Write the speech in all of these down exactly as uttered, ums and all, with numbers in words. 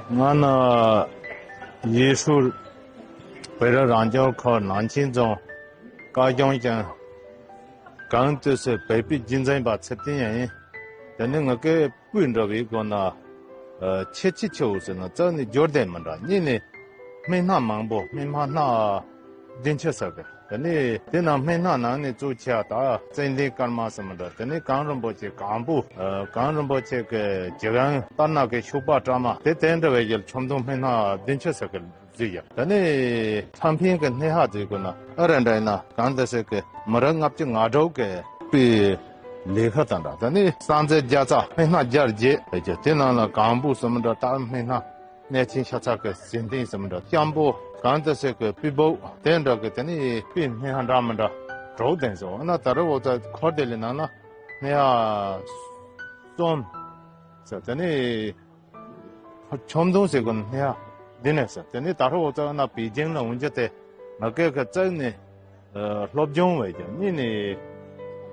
ང་ནི་ཡུས་ཧྲུའུ་བོད་རིགས་རང་སྐྱོང་ཁུལ་ནང་ཆེན་རྫོང་བཀའ་བློན་ཅང་གངས་ཏི་སེ་བོད་པའི་རྒྱུན་འཛིན་པ་ཚེ་བརྟན་ཡིན། དེ་ནི་ང་གི་སྤུས་འདྲ་བའི་སྒོ་ན་ཨ་ཁྱད་ཆོས་ཆེ་བོ་ཟེར་ན་རྩ་ནས་འབྱོར་ལྡན་མི་འདྲ། གཉིས་ནས་སྨན་སྣ་མང་པོ། སྨན་སྣ་བདུན་ཅུ་ཟེར་གི། དེ་ནས་དེ་ནང་སྨན་སྣ་ནང་ནས་གཙོ་ཆེ་བ་ད་ཙན་དན་དཀར་དམར་ཟེར་མི་འདྲ། དེ་ནས་གངས་རིན་པོ་ཆེ་གང་བུ། ཨ་གངས་རིན་པོ་ཆེ་གི་བྱེ་གངས། རྟ་ནག་གི་ཤུག་པ་བཀྲ་མ། དེ་དེ་འདྲ་བའི་ཡུལ་ཁྱོན་བསྡོམས་སྨན་སྣ་བདུན་ཅུ་ཟེར་གི་ཟེར་ཡ། དེ་ནས་ལྷ་ཕན་གྱི་སྣེ་ཧ་ཟེར་དགོས་ན་ཨ་ར་འདྲ་ཡིན་ན་གངས་ཏི་སེ་གི་མི་རབས་ལྔ་བཅུ་ང་དྲུག་གི་པའི་ལས་ཁུར་དང་འདྲ། དེ་ནས་གསང་རྫས་བརྒྱ་རྩ་སྨན་སྣ་བརྒྱ་བརྒྱད་བྱས་ཀྱི། དེ་ནང་ལ་གང་བུ་ཟེར་མི་འདྲ། ད་སྨན་སྣ་གནས་ཆེན་ཤ་ཚ་གི་ཟིན་ཐིང་ཟེར་མི་འདྲ། སྐྱམ་པོ་གངས་ཏི་སེ་གི་པི་བུ། དེ་འདྲ་གི་དེ་ནས་པའི་སྨན་སྣ་འདྲ་མི་འདྲ་དྲུག་ལྡན་སོང་། ཨ་ན་ད་རེས་འོ་ཙ་འཁོར་དེ་ལས་ནང་ན་སྨན་སྣ་གསུམ་ཟེར། དེ་ནས་ཁྱོན་བསྡོམས་ཟེར་དགོས་ན་སྨན་སྣ་འདི་ནས་ཟེར། དེ་ནས་ད་རེས་འོ་ཙ་ན་པེ་ཅིང་ལ་འོང་རྒྱུ་དེ་ང་སྐད་ཀྱི་རྩ་ནས་ཨ་སློབ་སྦྱོང་བས་ཀྱང་། གཉིས་ནས་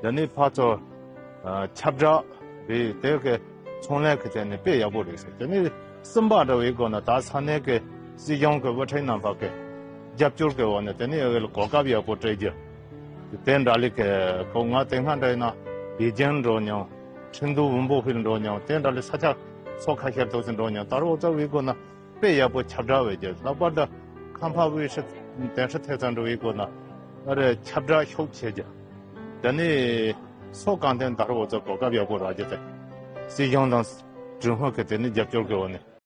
དེ་ནས་ཕར་ཚུར་ཨ་ཁྱབ་བསྒྲགས་རེད། དེ་གི་ཚོང་ལས་ཀྱི་ཐད་ནས་དཔེ་ཡག་པོ་རེད་ཟེར། དེ་ནས་གསུམ་པ་འདྲ་བའི་སྒོ་ནས་ད་ས་གནས་ཀྱི་སྲིད་གཞུང་གི་དབུ་ཁྲིད་རྣམ་པ་གི་རྒྱབ་སྐྱོར་གི་འོག་ནས་དེ་ནས་ཨ་ལ་གོ་སྐབས་ཡག་པོ་སྤྲད་རྒྱུ། དེ་འདྲ་ལས་ཀྱི་ཁོ་ང་དེ་སྔ་འདྲ་ཡིན་ན་པེ་ཅིང་འགྲོ་མྱོང་། ཁྲིན་ཏུའུ་ཝུན་པོ་ཧྥིལ་འགྲོ་མྱོང་། དེ་འདྲ་ལས་ས་ཆ་སོ་ཁ་ཤས་འདུག་སེ་འགྲོ་མྱོང་། ད་རེས་འོ་ཙ་བའི་སྒོ་ནས་དཔེ་ཡག་པོ་ཁྱབ་བསྒྲགས་བས་ཀྱི། ལྷག་པར་དུ་ཁམས་པ་དབུས་ཧྲི་དན་ཧྲི་ཐེ་ཚང་འགྲོ་བའི་སྒོ་ནས་ཨ་རེ་ཁྱབ་བསྒྲགས་ཤུགས་ཆེ་ཀྱི། དེ་ནས་སོ་གང་དེ་ད་རེས་འོ་ཙ་གོ་སྐབས་ཡག་པོ་རག་རྒྱུ་དེ་སྲིད་གཞུང་དང་གྲོས་མོལ་གྱི་དེ་ནས་རྒྱབ་སྐྱོར་གྱི་འོག་ནས།